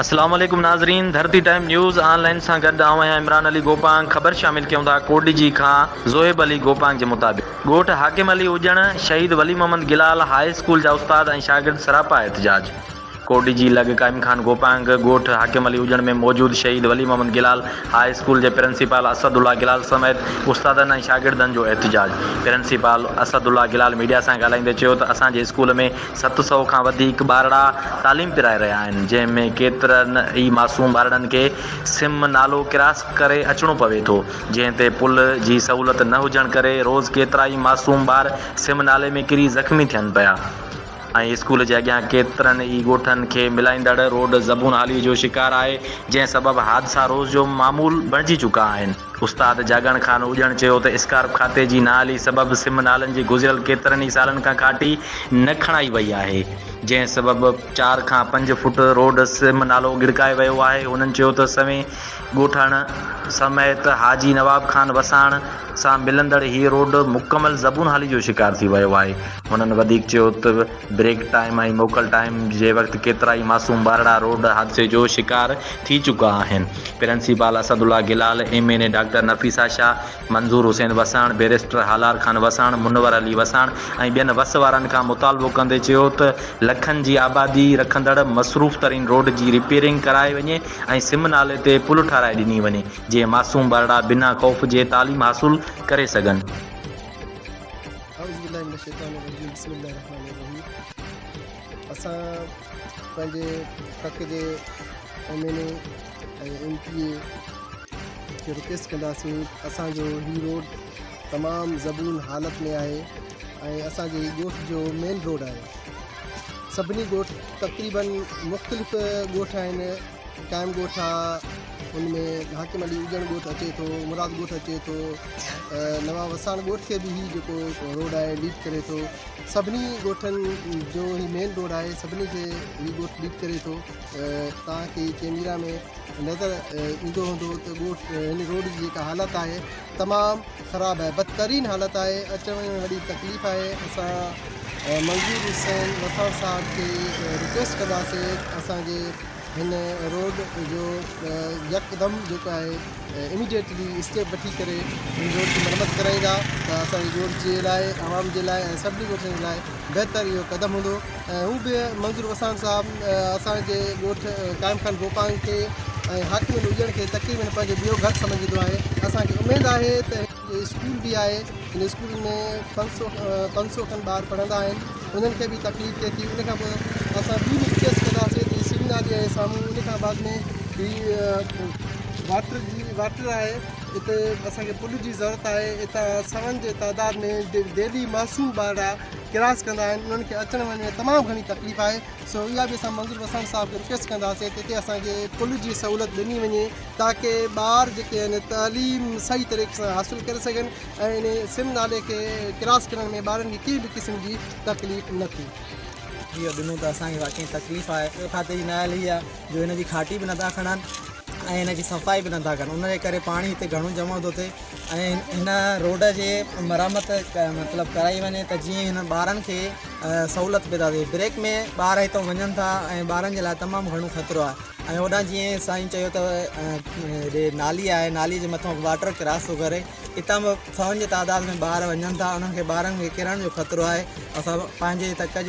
اسلام عليڪم ناظرين ڌرتي ٽائيم نيوز آن لائين سان گڏ آئون آهيان عمران علي گوپانگ خبر شامل ڪيون ٿا ڪوٽڏيجي کان زوهيب علي گوپانگ جي مطابق ڳوٺ حاڪم علي اڄڻ شهيد ولي محمد گلال هاء اسڪول جا استاد ۽ شاگرد سراپا احتجاج ڪوٽڏيجي لڳ قائم خان گوپانگ ڳوٺ حاڪم علي اڄڻ ۾ موجود شهيد ولي محمد گلال هاء اسڪول جي پرنسپال اسد الله گلال سميت استادن ۽ شاگردن جو احتجاج پرنسپال اسد الله گلال ميڊيا سان ڳالهائيندي چيو ته اسان جي اسڪول ۾ 700 کان وڌيڪ ٻارڙا تعليم پرائي رهيا آهن جنهن ۾ ڪيترن ئي معصوم ٻارڙن کي سم نالو ڪراس ڪري اچڻو پوي ٿو جنهن تي پل جي سهولت نه هجڻ ڪري روز ڪيترائي معصوم ٻار سم نالي ۾ ڪري زخمي ٿين پيا ۽ اسڪول جي اڳيان ڪيترن ئي ڳوٺن کي ملائيندڙ روڊ زبون حالي جو شڪار آهي جنهن سبب حادثا روز جو معمول بڻجي چڪا آهن. استاد جاڳڻ خان اڄڻ چيو ته اسڪارپ کاتي جي نااهلي سبب سم نالن جي گذريل ڪيترن ئي سالن کان کاٽي نه کڻائي وئي آهي جنهن سبب چار کان پنج فوٽ روڊ سم نالو ڳڙڪائي ويو آهي هنن چيو ته سوين ڳوٺاڻن سميت حاجي نواب خان وساڻ سان ملندڙ هي روڊ مڪمل زبون حالي جو شڪار ٿي ويو آهي. هنن وڌيڪ چيو ته بريڪ ٽائيم ۽ موڪل ٽائيم جي وقت ڪيترائي معصوم ٻارڙا روڊ حادثي جو شڪار ٿي چڪا آهن. Principal Asadullah Gilal, M N A doctor Nafisa Shah, Manzoor Hussain Wassan, barrister Halar Khan Wassan, Munawar Ali Wassan ۽ ٻين وس وارن کان مطالبو ڪندي چيو ته لکن جي آبادي رکندڙ مصروف ترين روڊ جي رپيئرنگ ڪرائي وڃي ۽ سم نالي تي پل ٺهرائي ڏني وڃي جيئن معصوم ٻارڙا بنا خوف جي تعليم حاصل ڪري سگهن. اعوذ بالله من الشيطان الرجيم بسم الله الرحمن الرحيم اسان پنهنجي تڪ جي M N A ۽ M P A کي رڪويسٽ ڪنداسين اسان جو هي روڊ تمام زبون حالت ۾ آهي ۽ اسان جي ڳوٺ جو مين روڊ آهي سڀني ڳوٺ تقريبن مختلف ڳوٺ آهن قائم ڳوٺ آ ان ۾ حاڪم علي اجڻ ڳوٺ اچي ٿو مراد ڳوٺ اچي ٿو نوان وساڻ ڳوٺ کي به هي جيڪو روڊ آهي ليڊ ڪري ٿو سڀني ڳوٺن جو هي مين روڊ آهي سڀني کي هي ڳوٺ ليڊ ڪري ٿو توهان کي ڪيميرا ۾ نظر ايندو هوندو ته ڳوٺ هن روڊ جي جيڪا حالت آهي تمام خراب آهي بدترين حالت آهي اچڻ وڃڻ ۾ وڏي تڪليف آهي اسان منظور حسين وساڻ صاحب کي رڪويسٽ ڪنداسين اسان جي هن روڊ جو يڪدم جيڪو آهي اميڊيٽلي اسٽيپ وٺي ڪري هن روڊ جي مرمت ڪرائيندا ته اسان جي ڳوٺ جي لاء عوام جي لاء ۽ سڀني ڳوٺن جي لاء بهتر اهو قدم هوندو ۽ هو به منظور وساڻ صاحب اسان جي ڳوٺ قائم خان گوپانگ کي ۽ حاڪم اڄڻ کي تقريبن پنهنجو ٻيو گهر سمجهندو آهي اسان کي اميد آهي ته اسڪول به آهي ان اسڪول ۾ 500 کن ٻار پڙهندا آهن انهن کي به تڪليف ٿئي ٿي ان کان پوء اسان ٻي به رڪويسٽ ڪنداسين ته سول نالي آهي سامهون ان کان بعد ۾ هي واٽر جي واٽر آهي اتي اسان کي پل جي ضرورت آهي اتان سون جي تعداد ۾ ڊيلي معصوم ٻارڙا ڪراس ڪندا آهن انهن کي اچڻ وڃڻ ۾ تمام گهڻي تڪليف آهي سو اها به اسان منظور وساڻ صاحب کي رڪويسٽ ڪنداسين ته اتي اسان کي پل جي سهولت ڏني وڃي تاڪه ٻار جيڪي آهن تعليم صحيح طريقي سان حاصل ڪري سگهن ۽ ان سم نالي کي ڪراس ڪرڻ ۾ ٻارن کي ڪنهن به قسم جي تڪليف نه ٿئي. اهو ڏنو ته اسان کي واقعي تڪليف آهي ٻيو کاتي جي نااهلي آهي جو هن جي کاٽي به نٿا کڻن ۽ هن جي صفائي به نٿا ڪن ان جي ڪري پاڻي هتي گهڻو جمع ٿو ٿئي ۽ هن روڊ جي مرمت مطلب ڪرائي وڃي ته جيئن هنن ٻارن کي سهولت پيدا ٿئي بريڪ ۾ ٻار هتان وڃن ٿا ۽ ٻارن جي لاء تمام گهڻو خطرو آهي ۽ هوڏانهن جيئن سائين چيو ته هيڏي نالي آهي نالي جي مٿان واٽر ڪراس ٿو ڪري اتان به سون جي تعداد ۾ ٻار وڃن ٿا انهن کي ٻارن کي ڪرڻ جو خطرو آهي اسان پنهنجي تڪ جي.